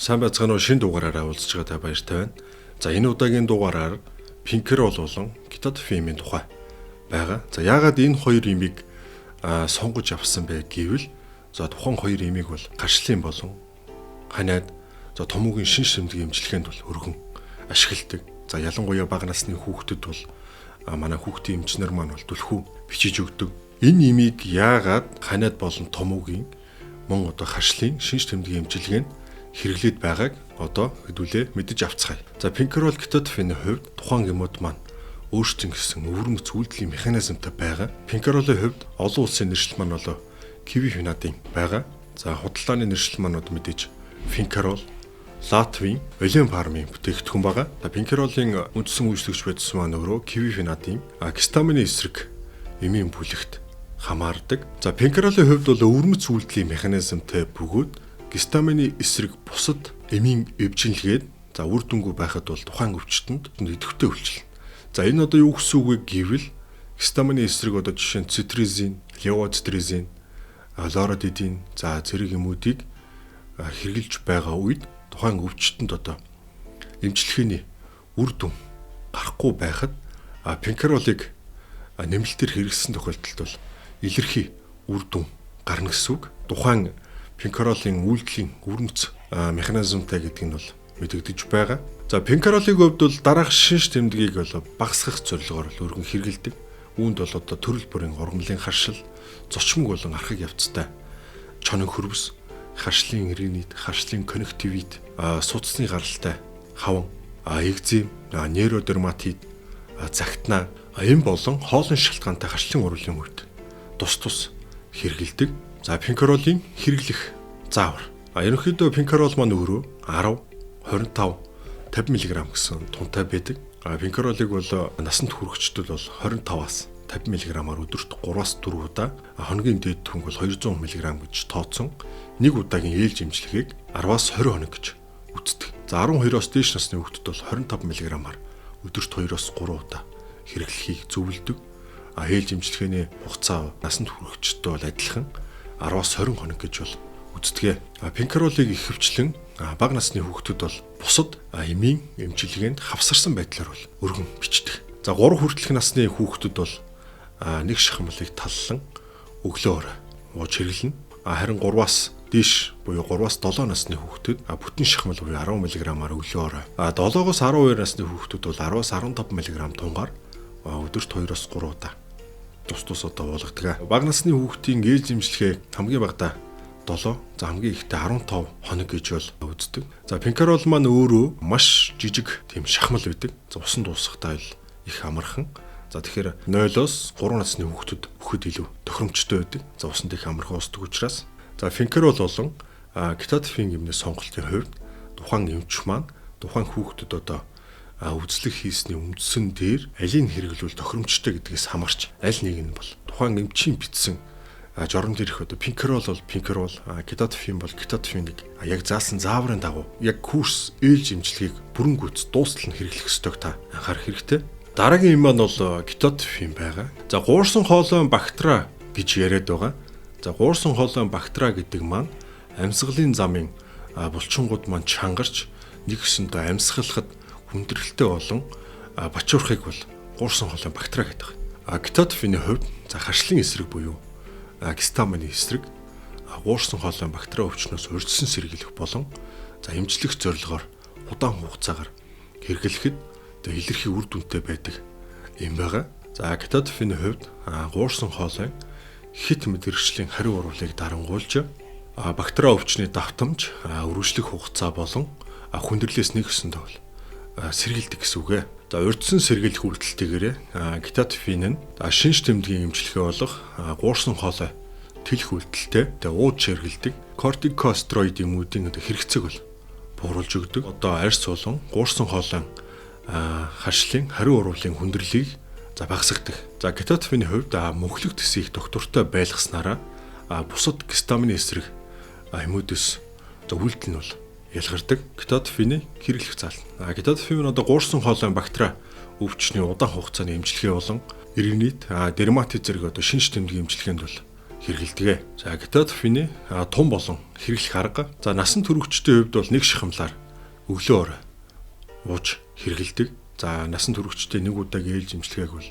Сайн байцгаана уу, шинэ дугаараараа уулзж байгаа та баяртай байна. За, энэ удаагийн дугаараар Пинкерол болон Кетотифемийн тухай байгаа. За, яагаад энэ хоёр имийг сонгож авсан бэ гэвэл за тухайн хоёр имийг бол гаршлын болон ханиад, за томуугийн шин шимдгийн эмчилгээнд бол өргөн ашигладаг. За, ялангуяа бага насны хүүхдэд бол манай хүүхдийн эмчнэр маань бол түлхүү бичиж өгдөг. Энэ имийг яагаад ханиад болон томуугийн мөн одоо харшлын шинж тэмдгийн эмчилгээнд хэрэглээд байгааг одоо хэдүүлээ мэдэж авцгаая. За, Пинкерол кетотифений хувьд тухайн гэмүүд маань өөрсдийн гэсэн өвөрмөц үйлдэлийн механизмтай байгаа. Пинкеролын хувьд олон улсын нэршил маань болоо Киви фенадын байгаа. За, худалдааны нэршил манууд мэдээж Финкерол, Латвийн Олимп фармын бүтээгдэхүүн байгаа. За, Пинкеролын үндсэн үйлчлэгч бодис маань өөрөө Киви фенадын гистамины эсрэг эмийн бүлэгт хамаардаг. За, Пинкеролын хувьд бол өвөрмөц үйлдэлийн механизмтай бөгөөд гистамины эсрэг бусад эмийн эвжинлгээд, за, үр дүнгүй байхад бол тухайн өвчтөнд идэвхтэй үйлчилнэ. За, энэ одоо юу гэсэн үг вэ гэвэл гистамины эсрэг одоо жишээ нь цитризин, левоцитризин, лоротидин, за зэрэг юмүүдийг хэрэглэж байгаа үед тухайн өвчтөнд одоо эмчилгээний үр дүн гарахгүй байхад пинкеролыг нэмэлтээр хэрэглэсэн тохиолдолд бол илэрхий үр дүн гарна гэсэн үг. Тухайн пинкеролын үйлдэлийн өвөрмөц механизмтай гэдэг нь бол мэдэгдэж байгаа. За, пинкеролын хувьд бол дараах шинж тэмдгийг бол багасгах зорилгоор өргөн хэрэглэдэг. Үүнд бол одоо төрөл бүрийн ургамлын харшил, зочмог болон архаг явцтай чоног хөрвс, харшлын ринит, харшлын коннективит, судасны гаралтай хаван, экзем, нейродерматит, загтнаа, энэ болон хоолын шалтгаантай харшлын уруулын үед тус тус хэрэглэдэг. За, пинкеролын хэрэглэх заавар. Ерөнхийдөө пинкерол маань өөрөө 10, 25, 50 мг гэсэн тунтай байдаг. Пинкеролыг бол насанд хүрэгчдүүд бол 25-аас 50 мг-аар өдөрт 3-аас 4 удаа, хоногийн дээд түнг бол 200 мг гэж тооцсон нэг удаагийн ээлж эмчилгээг 10-аас 20 хоног гэж үздэг. За, 12-оос дээш насны хүүхдэд бол 25 мг-аар өдөрт 2-оос 3 удаа хэрэглэхийг зөвлөдөг. Ээлж эмчилгээний хугацаа насанд хүрэгчдээ бол адилхан 10-аас 20 хоног гэж бол үздэг. Пинкеролыг ихэвчлэн бага насны хүүхдүүд бол бусад эмийн эмчилгээнд хавсарсан байдлаар бол өргөн бичдэг. За, 3 хүртэлх насны хүүхдүүд бол нэг шахмалыг таллан өглөө орой ууж хэрэглэнэ. Харин 3-аас дээш буюу 3-аас 7 насны хүүхдүүд бүтэн шахмал буюу 10 мг-аар өглөө орой. 7-оос 12 насны хүүхдүүд бол 10-аас 15 мг тунгаар өдөрт 2-оос 3 удаа тус тус одоо уулгадаг. Бага насны хүүхдийн ээлж эмчилгээ хамгийн багадаа 7, за хамгийн ихдээ 15 хоног гэж бол үздэг. За, пинкерол маань өөрөө маш жижиг тийм шахмал байдаг. За, усан дуусгатай л их амархан. За, тэгэхээр 0-оос 3 насны хүүхдүүд өгөхөд илүү тохиромжтой байдаг. За, усанд их амархан устдаг учраас. За, пинкерол болон кетотифен гэмний сонголтын хувьд тухайн эмч маань тухайн хүүхдэд одоо үзлэг хийсний үндсэн дээр алийг хэрэглүүл тохиромжтой гэдгээс хамаарч аль нэг нь бол тухайн эмчийн бичсэн журам дээрх одоо пинкерол бол пинкерол, кетотифен бол кетотифенийг яг заасан зааврын дагуу яг курс ээлж эмчилгээг бүрэн гүйц дуустал нь хэрэглэх ёстойг та анхаарах хэрэгтэй. Дараагийн юм маань бол кетотифен байгаа. За, гуурсан хоолойн бактери гэж яриад байгаа. За, гуурсан хоолойн бактери гэдэг маань амьсгалын замын булчингууд маань чангарч нэг өсөндөө амьсгалахад хүндрэлтэй болон бачуурхыг бол гуурсан хоолойн бактери гэдэг. Кетотифений хувьд за харшлын эсрэг буюу гистамины эсрэг гуурсан хоолойн бактери өвчнөөс урьдчилан сэргийлэх болон за эмчлэх зорилгоор удаан хугацаагаар хэрэглэхэд илэрхий үр дүнтэй байдаг юм байгаа. За, кетотифений хувьд гуурсан хоолойн хит мэдрэгчлийн хариу урвалыг дарангуйлж бактери өвчний давтамж, үргэлжлэх хугацаа болон хүндрэлээс нэг өсөндөө бол сэргийлдэг гэсэн үг ээ. За, урьдчилан сэргийлэх үйлдэлтэйгээрээ кетотифен нь шинж тэмдгийн эмчилгээ болох гуурсан хоолой тэлэх үйлдэлтэй, тэгээ ууж хэрэглэдэг кортикостероид юмүүдийн одоо хэрэгцээг бол бууруулж өгдөг. Одоо арьс болон гуурсан хоолойн харшлын хариу урвалын хүндрэлийг за багасгадаг. За, кетотифений хувьд мөнхлөх төсийг доктортой байлгаснараа бусад гистамины эсрэг эмүүдээс за үйлдэл нь бол ялгардаг. Кетотифений хэрэглэх зал. Кетотифен нь одоо гуурсан хоолойн бактери өвчний удаан хугацааны эмчилгээ болон ринит, дерматит зэрэг одоо шинж тэмдгийн эмчилгээнд бол хэрэглэдэг. За кетотифений тун болон хэрэглэх арга. За насан туршидтын хувьд бол нэг шахамлаар өглөө орой ууж хэрэглэдэг. За насан туршидтын нэг удаагийн ээлж имчилгээг бол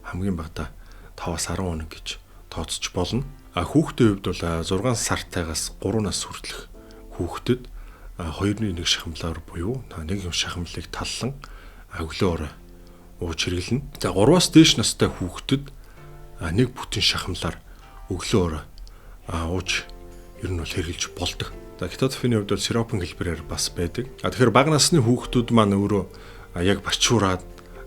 хамгийн багадаа 5-аас 10 хоног гэж тооцож болно. А хүүхдийн хувьд бол 6 сартайгаас 3 нас хүртэлх хүүхдэд 2-1 шахамлаар буюу нэг шахамлыг таллан өглөө орой ууж хэрэглэнэ. За 3-аас дээш настай хүүхдэд нэг бүтэн шахамлаар өглөө орой ууж ер нь бол хэрэглэж болдог. За кетотифений хувьд бол сиропын хэлбэрээр бас байдаг. А тэгэхээр бага насны хүүхдүүд маань өөрөө яг барчуураад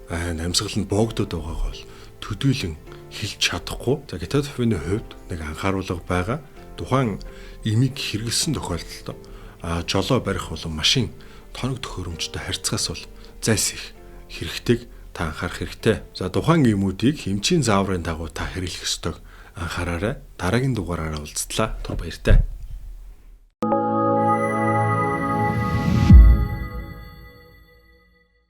амьсгал нь боогдоод байгааг бол төдийлөн хэлж чадахгүй. За кетотифений хувьд нэг анхааруулга байгаа. Тухайн эмийг хэрэглэсэн тохиолдолд жолоо барих болон машин тоног төхөөрөмжтэй харьцахаас бол зайлсхийх хэрэгтэйг та анхаарах хэрэгтэй. За тухайн эмүүдийг эмчийн зааврын дагуу та хэрэглэх ёстойг анхаараарай. Дараагийн дугаараараа уулзтлаа. Түр баяртай.